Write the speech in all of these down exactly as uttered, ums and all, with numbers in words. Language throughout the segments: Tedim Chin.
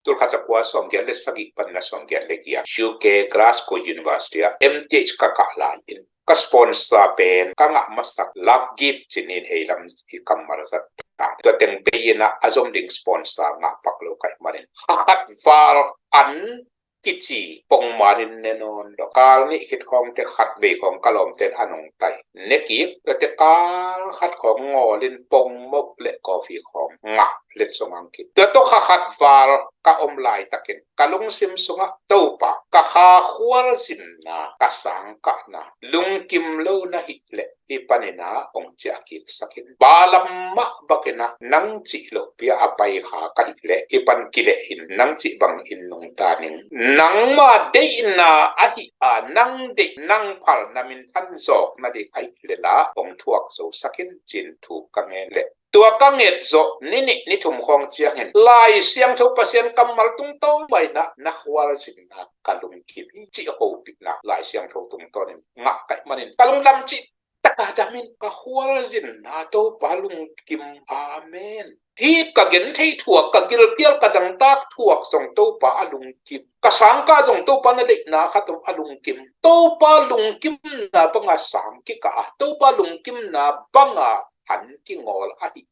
Tulkhat zakua sawmgiat le sagih panin a sawmgiat le giat, U K Glasgow University ah M Th ka kah lai-in ka sponsor pen ka ngah masak love gift cinin ei lam i kammal zat ta. Tua teng bei-in ah a zom ding sponsor ngah pak lo ka hih manin kha khat val an kici pongmanin ne nawn lo. Kal nih khit khawngte khat vei khawng ka lawmten a nungtai ne kik, tuate kal khat khawng ngawlin pongmok le coffee khawng ngah let song ang kik. Tua tawh kha khat val ka om laitakin ka lungsim sungah Topa, ka kha khualzinna, ka sangkahna lungkim lo na hih leh hih panin ah hong ciah kiksak in. Balam mah bakin ah nang cih loh pi-a a pai kha ka hih leh hih pan kileh in nang cih bangin nungta ning. Nangma deihna ahi a, nang deih nang phalna minthan zawk nading ahih leh lah hong thuak zosak in, ci-in thu ka ngen leh tua ka nget zawh ni nih ni thum khawng ciangin Lai Siangtho Pasian kammal tungtawn mah in ah na khualzinna ka lungkim hi cih hopihna Lai Siangtho tungtawnin ngah ka hih manin ka lungdam cih taka damin ka khualzinna Topa lungkim. Amen. Hih ka gentheih thuak, ka gilkial, ka dangtak thuak zong Topa a lungkim. Ka sangkah zong Topa na deihna khat om a lungkim. Topa lungkimna banga sang kikah a, Topa lungkimna banga an kingawl ahi.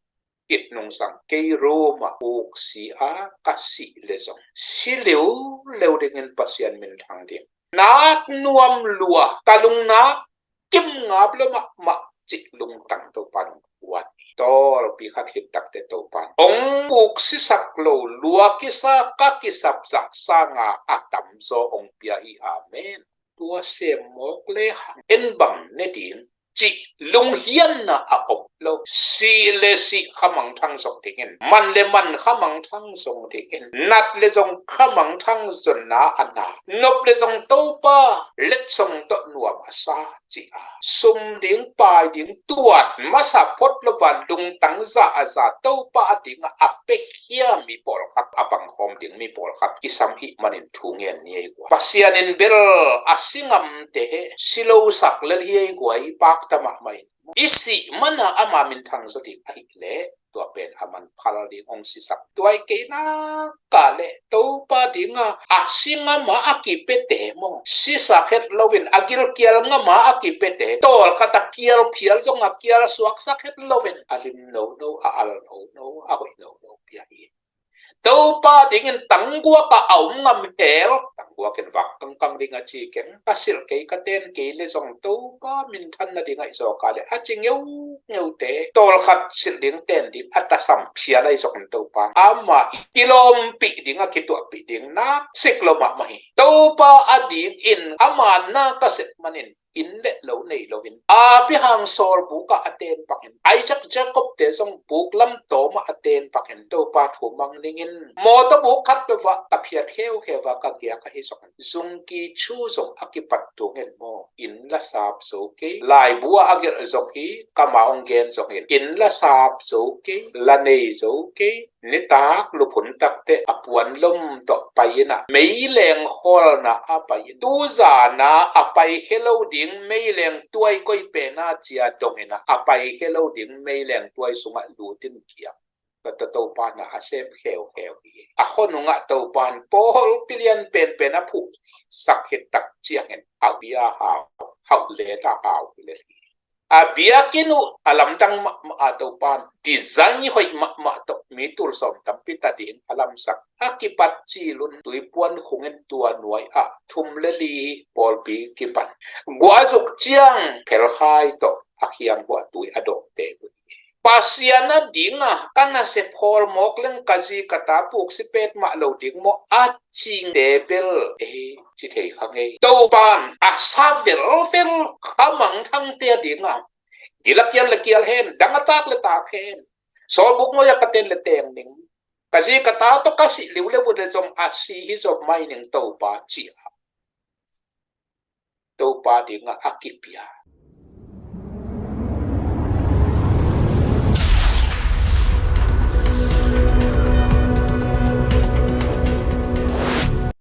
Kit nungsang kei Roma uksi a ka sih leh zong si liuleu dingin Pasian minthang ding. Nak nuam lua, ka lungnak kim ngap lo mahmah cih lungtang Topa nong kuat hi. Tawlpi khat khit takte Topa hong puksisak lo lua kisa ka kisapzah sanga a tamzaw hong pia hi. Amen. Tua sem mawk lehang en bang ne ding cih lunghianna a om lo. Sih le sih khamangthang zong dingin, man le man khamangthang zong dingin, nat le zong khamangthang zonna a na, nop le zong Topa letsong tawh nuam a sa ci a, sum ding pai ding tuat masa phot lo a lungtang za a za Topa a dingah a pekhiam mi pawlkhat, a bangkhawm ding mi pawlkhat kisam hih manin thu ngen ni ei kua. Pasian in bel a si ngamte he si losak lel hi ei kua, i pakta mahmah in. I sih mana ama minthang zaw ding ahih leh tua pen a man phal ding hong sisak. Tua i kei nak ka leh Topa dinga a si ngama a kipete maw, sisak het loin, a gilkial ngama a kipete, tawlkhat a kial phial zong a kial suaksak het loin, a lim nono, a al nono, a hoih nono pia hi. Topa dingin tangguak ah a om ngam hel, tangguak in vak kangkang ding a ci keng, ka silh kei ka ten kei le zong Topa minthan nading ahi zawk a leh a ci ngeu ngeute, tawlkhat silh ding ten ding a tasam phial ahi zongin Topa ama i kilawmpih ding a kituahpih ding nak sik lo mahmah hi. Topa a dingin ama na ka sep manin inn le lo nei loin, Abraham sawlbuk ah a ten bangin, Isaac Jacob te zong buk lamtawm ah a ten bangin Topa thu mang ningin, mawtaw buk khat peuh ah ka phiat kheukheu a ka giak ahi zongin, zungki chu zong a kipat tungin maw, inn la sap zo kei, laibu ah a gelh zong hi, kama hong gen zongin, inn la sap zo kei, la nei zo kei, nitak luphun takte a puan lom tawh pai-in ah meileng khawlna a pai-in, tuzana a paikhia lo ding meileng tuai koi pen a cia dongin ah a paikhia lo ding meileng tuai sungah lutin kiam. Ka ta Topa na a sem kheukheu hi. A khonungah Topa in pawlpi lian penpen a phuhsak khit tak ciangin a bia hau, hauh let a hau hi le hi. A biakinn uh a lamdang mahmah a Topa in design hoih mahmah tawh mi tul sawm tampi ta ding a lamsak, a kipat cilun tuipuan khungin tua nuai ah thum le li pawlpi kipan, guahzuk ciang phelkhai tawh a khiang huah tui a dawngte uh. Pasian a dinga ka nasep hawl mawk leng ka zi ka ta puksi pet mah lo ding maw a cingte bel ei ci thei kha ngei. Topan a sa velvel khamangthangte a dinga gil a kial le kial hen, dang a tak le tak hen, sawlbuk ngawi a ka ten le teng ning, ka zi ka ta tawh ka sih liuleu uh le zong a si hi zaw mai ning Topa ci a Topa dingah a kipia.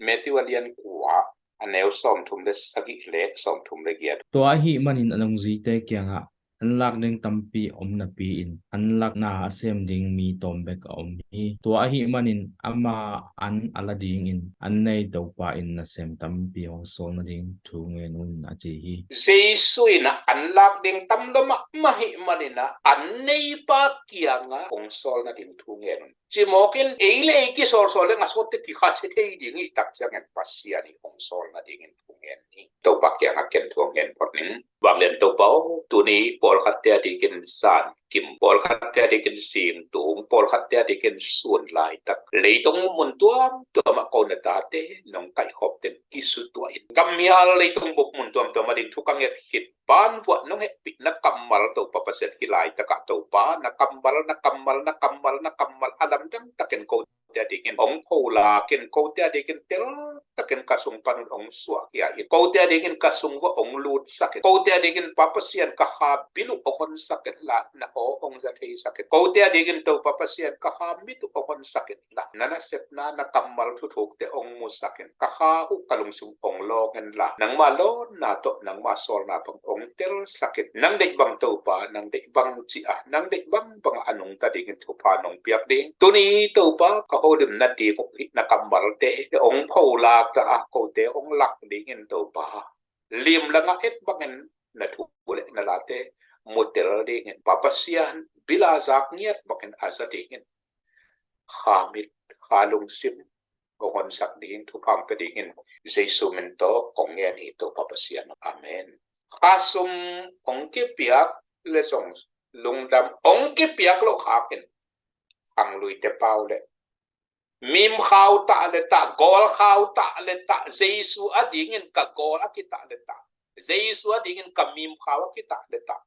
Matthew a lian kua, a neu sawmthum le sagih le sawmthum le giat. Tua ahih manin a nungzuite kiangah, an lak ding tampi om napi-in an lakna a sem ding mi tawm bek a om hi. Tua ahih manin ama an a la dingin an nei Topa in nasem tampi hong sawl nading thu ngen un, a ci hi. Jesu in ah an lak ding tam lo mahmah ahih manin ah an neipa kiangah hong sawl nading thu ngen un. Cimawkin ei le ei kisawlsawl leng a sawtte kikhasia thei ding i tak ciangin Pasian i hong sawl nadingin thu ngen hi. Topa kiangah ken thu ngen phot ning. Vanglian Topa aw, tuni pawlkhatte a dikin san kim, pawlkhatte a dikin singtung, pawlkhatte a dikin sun laitak, leitung mun tuamtuamah ko na tate nong kaihkhop teng kisutuah in. Kammial leitung bup mun tuamtuam a ding thu ka nget khit banvuah nong hehpihna kammal Topa Pasian hi laitakah Topa, na kammal, na kammal, na kammal, na kammal a lamdang takin kote a dingin hong pholak in, kote a dingin teltakin ka sung panun hong suahkhia in, kote a dingin ka sung vua hong lutsak in, kote a dingin Pa Pasian ka kha bil uh hong honsak in la, na aw hong za theisak in, kote a dingin Topa Pasian ka kha mit uh hong honsak in la, na nasepna, na kammal thuthukte hong musak in, ka kha uh ka lungsim hong lawng in la, nangma lawnna tawh nangma sawlna bang hong telsak in, nang deih bang Topa, nang deih bang ci-a, nang deih bangbang a nungta dingin thupha nong piak ding tuni Topa ka holimna ding uh hih na kammalte hong pholak ta a, kote hong lak dingin Topa lim langah et bangin na thu le na late mutel dingin, Pa Pasian bila zak ngiat bangin a za dingin kha mit, kha lungsim hong honsak ding thupha hong pia dingin Jesu min tawh kong ngen hi Topa Pasian. Amen. Kha sum hong kipiak le zong lungdam, hong kipiak loh khakin khangluite pau le mim khau tah le tah, gawl khau tah le tah, Jesu a dingin ka gawl a kitah le tah, Jesu a dingin ka mim khau a kitah le tah,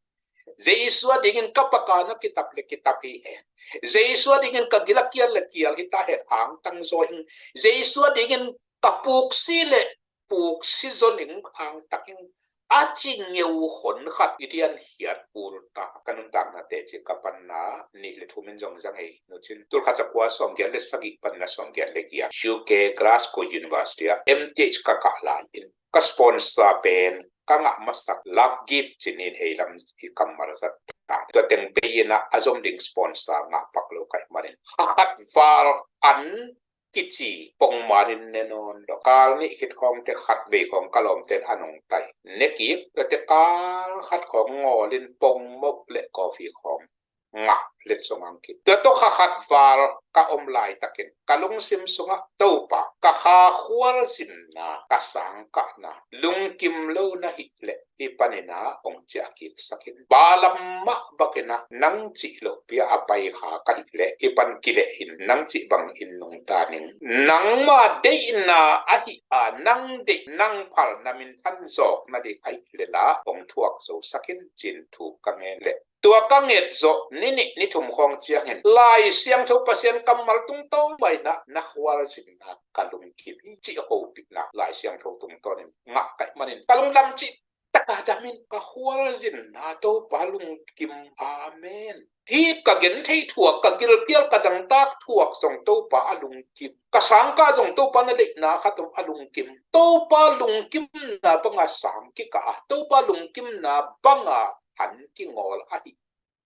Jesu a dingin ka pakan a kitap le kitap hi hen, Jesu a dingin ka gil a kial le kial hi ta hen, angtang zaw hing, Jesu a dingin ka puksi le puksi zon hing, angtang hing, a ci ngeu hon khat i dian hiat kul ta. Ka nuntakna teci ka panna nih le thum in zong zang ei nu cin. Tul khat za kua sawm giat le sagih panna sawm giat le giat, U K Glasgow University ah M T H ka kah lai in ka sponsor pen ka ngah masak love gift cinin ei lam i kammal zat ta. Tua teng bei in ah a zom ding sponsor ngah pak lo ka hih manin khat val an kici pongman in ne nawn lo. Kal nih khit khawngte khat vei khawng ka lawmten a nungtai ne kik, tuate kal khat khawng ngawlin pongmok le coffee khawng ngah let song ang kik. Tua tawh kha khat val ka om laitakin ka lungsim sungah Topa, ka kha khualzinna, ka sangkahna lungkim lo na hih leh hih panin ah hong ciah kiksak in. Balam mah bakin ah nang cih loh pia a pai kha ka hih leh hih pan kileh in nang cih bangin nungta ning. Nangma deihna ahi a nang deih nang phal na minthan zawk nading ahih leh lah hong thuak zosak in cin thu ka ngen leh. Tua ka nget zawh ni nih ni thum khawng ciangin Lai Siangtho Pasian kammal tungtawn mah in ah na khualzinna ka lungkim hi cih hopihna Lai Siangtho tungtawnin ngah ka hih manin ka lungdam cih taka damin ka khualzinna Topa lungkim. Amen. Hih ka genthei thuak, ka gilkial, ka dangtak thuak zong Topa a lungkim. Ka sangkah zong Topa na deihna khat om a lungkim. Topa lungkimna banga sang kikah a, Topa lungkimna banga an kingawl ahi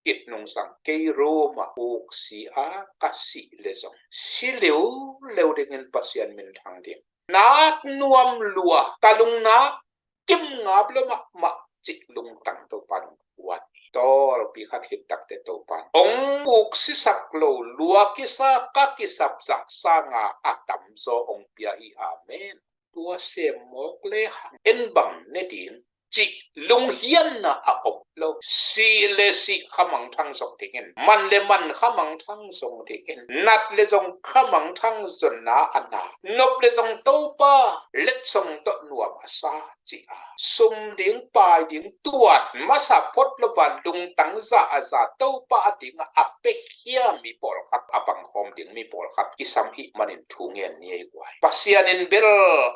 kit nungsang kei Roma puksi a ka sih le zong si liuleu dingin Pasian minthang ding. Nak nuam lua, ka lungnak kim ngap lo mahmah cih lungtang Topa nong kuat hi. Tawlpi khat khit takte Topa hong puksisak lo lua kisa ka kisapzah sanga a tamzaw hong pia hi. Amen. Tua sem mawk le hang en bang ne ding cih lunghianna a om lo. Sih le sih khamangthang zong dingin, man le man khamangthang zong dingin, nat le zong khamangthang zonna a na, nop le zong Topa letsong tawh nuam a sa ci a, sum ding pai ding tuat masa phot lo va lungtang za a za Topa a ding a pek hiam mi pawlkhat a bangkhawm ding mi pawlkhat kisam hih manin thu ngen ni ei guai. Pasian in bel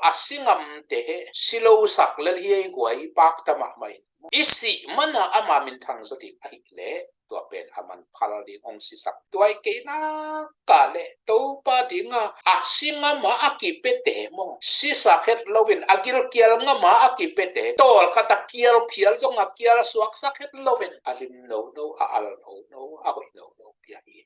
a si ngamte he si lo sak lel hi ei guai, pakta mahmah in. I sih mana ama minthang zaw ding ahih leh tua pen a man phal ding hong sisak. Tua hi kei nak leh Topa dinga a si ngama a kipete maw, sisak het loin a gilkial ngama a kipete, tawlkhat a kial phial zong a kial suaksak het loin a lim nono, a al nono, a hoih nono pia hi.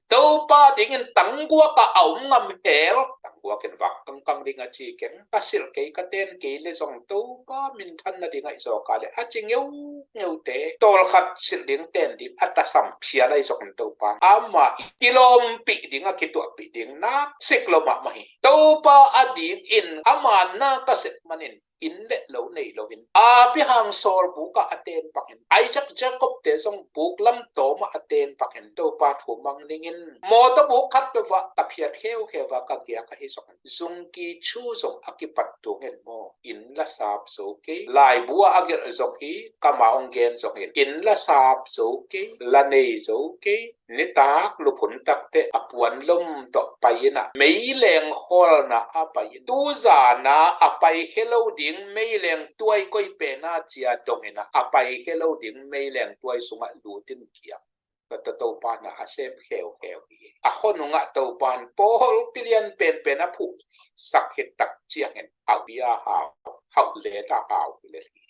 Topa dingin tangguak a a om ngam hel. Tangguak in vak kangkang ding a ci keng, ka silh kei ka ten kei le zong Topa minthan nading a i zawk a le a ci ngeu ngeute, tawlkhat silh ding ten ding a tasam phial a i zong Topa ama i kilawmpih ding a kituahpih ding nak sik lo mahmah hi. Topa a dingin ama na ka sep manin inn le lo nei loin, Abraham sawlbuk ah a ten pakin, Isaac Jacob te zong buk lam tawm ah a ten pakin, Topa thu mang ningin, mawtaw buk khat peuh ah ka phiat kheukheu a ka giak ahi zongin, zungki chu zong a kipat tungin maw, inn la sap zo kei, laibu ah a gelh zong hi, ka ma hong gen zongin, inn la sap zo kei, la nei zo kei, nitak luphun takte a puan lom tawh pai in ah, meileng khawlna a pai in, tuzana a pai khe lo ding meileng tuai koi pen a cia dong in ah, a pai khe lo ding meileng tuai sungah lut in kiam. Ka ta Topa na a sem kheukheu hi. A khonungah Topa in pawlpi lian penpen a phuh sak khit tak ciangin a bia hau, hauh let a hau hi le hi.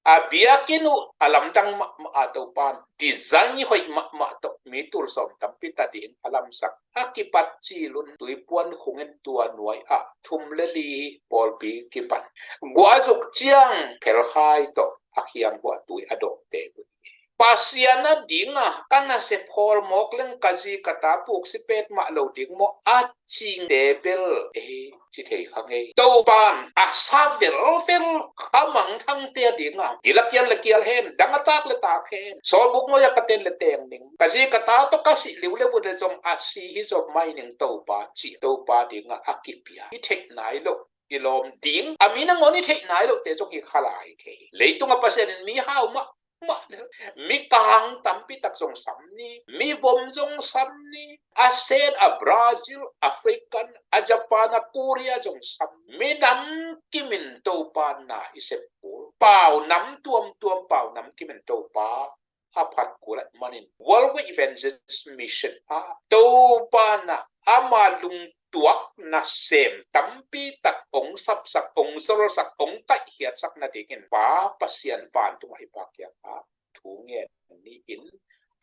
A biakinn uh a lamdang mahmah a, Topa in design hoih mahmah tawh mi tul sawm tampi ta ding a lamsak. A kipat cilun tuipuan khungin tua nuai ah thum le li pawlpi kipan, guahzuk ciang phelkhai tawh a khiang buah tui a dawhte uh. Pasian a dinga ka nasep hawl mawk leng ka zi ka ta puksi pet mah lo ding maw a cingte bel ei ci thei kha ngei. Topan a sa velvel kha mangthangte a dinga gil a kial le kial hen, dang a tak le tak hen, sawlbuk ngoi a ka ten le teng ning, ka zi ka ta tawh ka sih liu le vut le zong a si hi zom mai ning Topa ci, Topa dinga a kipia hi theih nai lo. I lawm ding a mi nangawn i theih nai lohte zong hi khalai thei. Leitung a Pasian in mi hau mah mah le, mi kang tampi tak zong sam ni, mi vom zong sam ni, a sen a Brazil, African, a Japan, a Korea zong sam. Mi nam kimin Topa na i sep kul. Pau nam tuamtuam, pau nam kimin Topa a phat kul ahih manin World Evangelist Mission ah Topa na ama lungtuak nasem tampi tak hong sapsak, hong zolsak, hong kaihkhiatsak nadingin Pa Pasian vantung ah i Pa kiangah thu ngen ni in,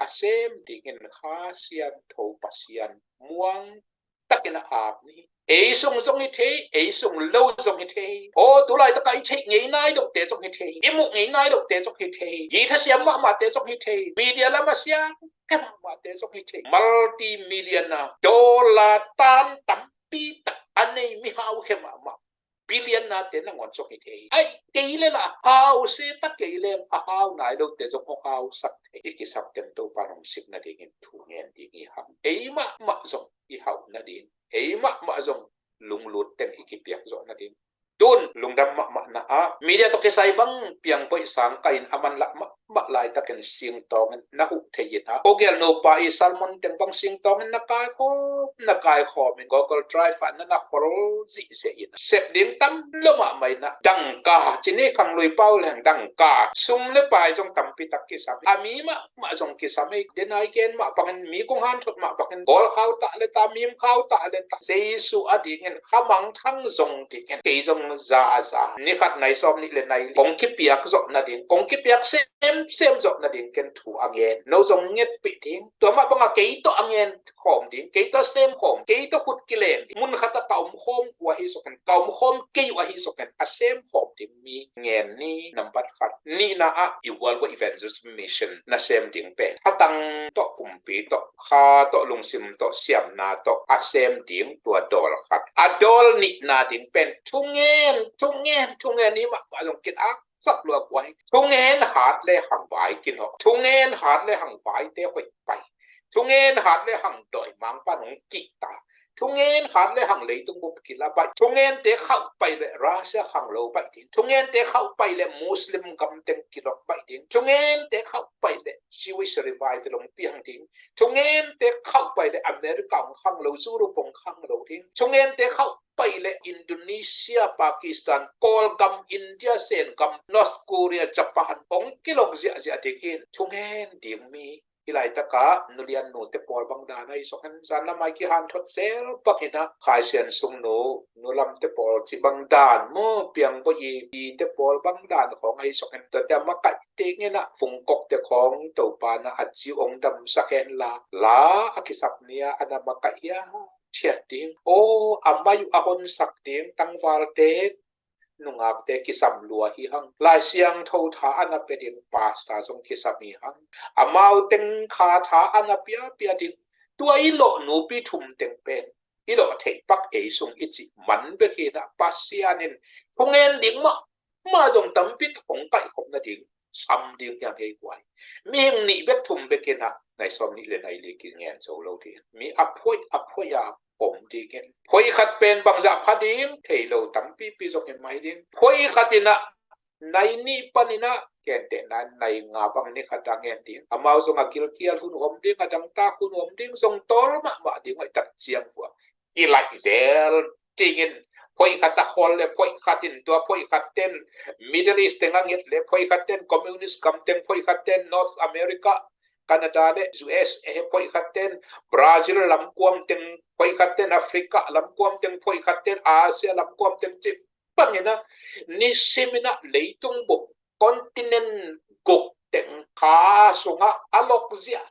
a sem dingin Kha Siangtho Pasian muang takin a ap ni. Ei sung zong hi thei, ei sung lo zong hi thei. Aw, tu laitak a i theih ngei nai lohte zong hi thei, i muh ngei nai lohte zong hi thei, i thasiam mahmahte zong hi thei, media lam a siam khe mahmahte zong hi thei, multi-millionaire, dollar tan tampi tak a nei mihau khe mahmah, billionaire te nangawn zong hi thei. Ai, kei le la hau se tak kei leng a hau nai lohte zong hong hausak thei. I kisap teng Topa hong sik nadingin thu ngen ding hi hang. Ei mahmah zong i hauh nading, ei mahmah zong lunglut teng i kipiak zawh nading. Tun lungdam mahmah na ah media tawh kisai bang piangpoih sang ka in a man lah mahmah laitakin singtawngin na huh thei in ah, ko gel nupa i sermon teng bang singtawngin na kaikhawm, na kaikhawm in Google Drive ah na na khol zihziah in ah, sep ding tam lo mahmah in ah, dangka cini khanglui pau leng dangka, sum le pai zong tampi tak kisam hi. A mi mah mah zong kisam hi. Den ai gen mah bangin, mi kung hanthot mah bangin, gawl khau tah le ta, mim khau tah le ta, Jesu a dingin kha mangthang zong dingin kei zong za a za, ni khat nai sawm nih le nai li kong kipiak zawh nading, kong kipiak semsem zawh nading ken thu a ngen, no zong ngetpih ding. Tua mah banga kei tawh a ngen khawm ding, kei tawh sem khawm, kei tawh khut kilen ding. Mun khat a ka om khawm uh ahi zokin, ka om khawm kei uh ahi zokin, a sem khawm ding mi ngen ni. Nambat khat. Nihna ah i World Evangelist Mission nasem ding pen khatang tawh, pumpi tawh, kha tawh, lungsim tawh, siamna tawh a sem ding tua dawl khat. A dawl nihna ding pen thungen, thungen, thungen ni mahmah zong kin a sak lua kua hi. Thungen hat le hang vai kinawh. Thungen hat le hang vaite hoih pai. Thungen hat le hang dawimangpa nong kihta. Thungen hat le hang leitung bup kila baih. Thungente khauh pai le Russia khanglo baih ding. Thungente khauh pai le Muslim gam teng kilok baih ding. Thungente khauh pai le Jewish revival hong piang ding. Thungente khauh pai le America hong khanglo, Europe hong khanglo ding. Thungente khauh pai le Indonesia, Pakistan, Kawlgam, India, Sengam, North Korea, Japan hong kilok ziahziah dingin thungen ding mi. Hih laitakah nulian nute pawl bang dan ahi song hen, zanlam a i kihanthot zel bang hinah Khai Sian Sung nu, nu Lamte pawl cih bang dan maw, Piang Bawi i pite pawl bang dan khawng ahi song hen, tuate a makaih dingin ah Fungkokte khawng Topa na a ciu hong damsak hen la, la a kisap ni-a a na makaih hiam thiat ding. Aw, a mai uh a honsak ding tangvalte, nungakte kisam lua hi hang. Lai Siangtho tha a na pia ding pastor zong kisam hi hang. Amau teng kha tha a na piapia ding. Tua i lawh nupi thum teng pen i lawh theih pak ei sung i cih man bek hinah Pasian in thungen ding mah, mah zong tampi tak hong kaihkhop nading sam ding hiang hei guai. Mihing nih bek thum bek inah nai sawm nih le nai li kingen zo lo ding. Mi a phoih a phoih a om dingin, phoih khat pen bangzah pha ding thei lo tampipi zong hi mai ding. Phoih khat inah nai nih pan inah kentehna nai nga bang ni khat a ngen ding. Amau zong a gilkial hun om ding, a dangtak hun om ding, zong tawl mahmah ding, hoih tak ciang vua kilaih zel dingin, phoih khat a khol le phoih khat in, tua phoih khat ten Middle East teng a nget le phoih khat ten Communist gam teng, phoih khat ten North America, Canada le U S A, phoih khat ten Brazil lamkuam teng, phoih khat ten Africa lamkuam teng, phoih khat ten Asia lamkuam teng cih bang inah, nisim inah leitung bup continent guk teng kha sungah a lok ziah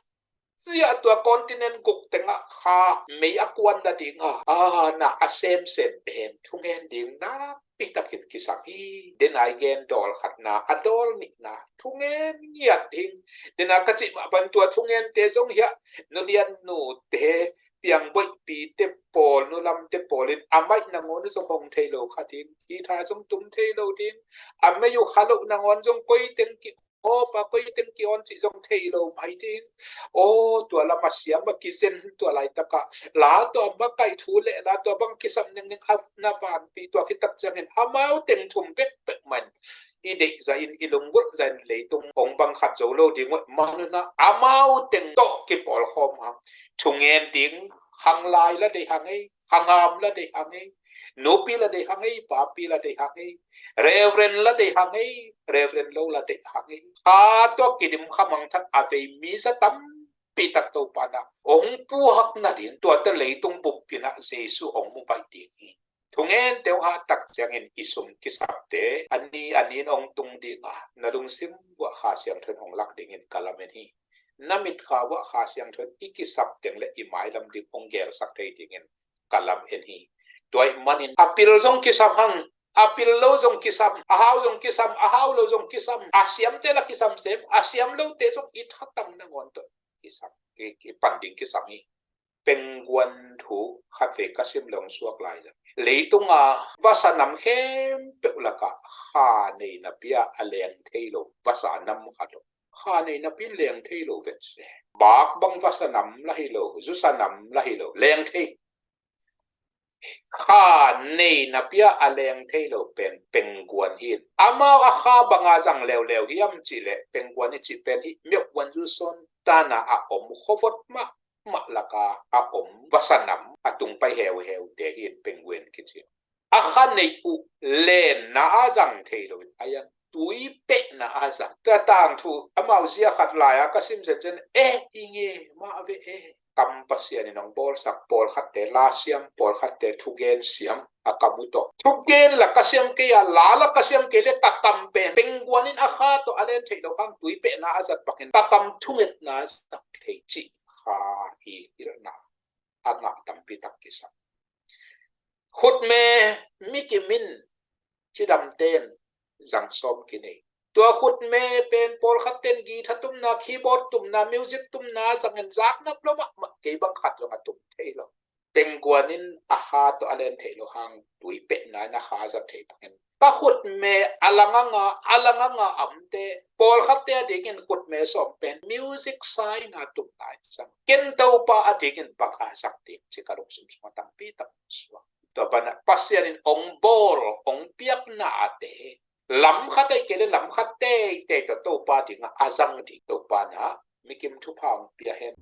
ziah, tua continent guk tengah kha mei a kuan nading a, a na a semsem pen thungen ding nakpi takin kisam hi. Dena i gen dawl khatna, a dawl nihna thungen ngiat ding. Dena ka cih mah bang tua thungente zong hiah nulian nute, Piang Bawi pite pawl, nu Lamte pawl in a mai nangawn zong hong thei lo kha ding. Guitar zong tum thei lo ding. A mei uh kha loh nangawn zong koi teng ki off a, koi teng ki on cih zong thei lo mai ding. Aw, tua lam a siam a kizen tua laitakah la tua makaih thu le la tua bang kisam nengneng a na vanpi, tua khit tak ciangin amau teng thum bekbek man i deihzah in, i lunggulh zah in leitung hong bang khat zo lo ding uh man un ah, amau teng tawh kipawlkhawm hang. Thungen ding, khanglai la deih hang ei, khangam la deih hang ei, nupi la deih hang ei, papi la deih hang ei, Reverend la deih hang ei, Reverend lo la deih hang ei. Kha tawh kidim kha mangthang a vei mi za tampi tak Topa na hong puak nading, tuate leitung bup inah Jesu hong mu baih ding hi. Thungente hong hah tak ciangin i sum kisapte a ni a ni in hong tung ding a, na lungsim uah Kha Siangtho in hong lak dingin ka lamen hi. Na mitkha uah Kha Siangtho in i kisap teng le i mailam ding hong gelsak thei dingin ka lamen hi. Tua ahih manin a pil zong kisam hang, a pil lo zong kisam, a hau zong kisam, a hau lo zong kisam, a siamte la kisam sem, a siam lote zong i thatang nangawn tawh kisam, ki, kipan ding kisam hi. Pengguan thu khatvei ka sim le hong suak lai le, leitunga vasa nam khempeuh lakah kha nei napi-a a leng thei lo vasa nam khat om. Kha nei napi leng thei lo vet se. Bak bang vasa nam la hi lo, zusa nam la hi lo, leng thei. Kha nei napi-a a leng thei lo pen pengguan hi. Amau a kha banga zang leuleu hiam cih leh, pengguan i cih pen hih myoh guan zu sawn tana a om khuavot mahmah laka a om vasa nam a tung pai heuheute hi in pengguan kici. A kha nei uh lenna a zang thei lo in, a yang tui pehna a zang. Tua tangthu amau zia khat lai-a ka sim zenzen, eh, i nge mah ve eh. Kam Pasian in hong bawlsak, pawlkhatte la siam, pawlkhatte thugen siam, a kam uh tawh. Thugen la ka siam kei a, la la ka siam kei le ka kam pen pengguan in a kha tawh a len theih loh hang tui pehna a zat bangin ka kam thungetna a zat thei cih kha i hilhna a ngah tampi tak kisam. Khutme mikim in cidamte in zang sawm kinei. Tua khutme pen pawlkhatte in guitar tumna, keyboard tumna, music tumna zangin zaknap lo mahmah, kei bang khat zong a tum thei lo. Pengguan in a kha tawh a len theih loh hang tui pehna in a kha zat thei bangin ka khutme a lang a nga, a lang a nga a omte, pawlkhatte a dingin khutme sawm pen music sign a tumna in zang. Ken Topa a dingin bang a zang ding ci ka lungsim sungah tampi tak suak. Tua banah Pasian in hong bawl, hong piakna a te lam khat ahi kei le lam khat teitei tawh Topa dingah a zang ding Topa na mikim thupha hong pia hen.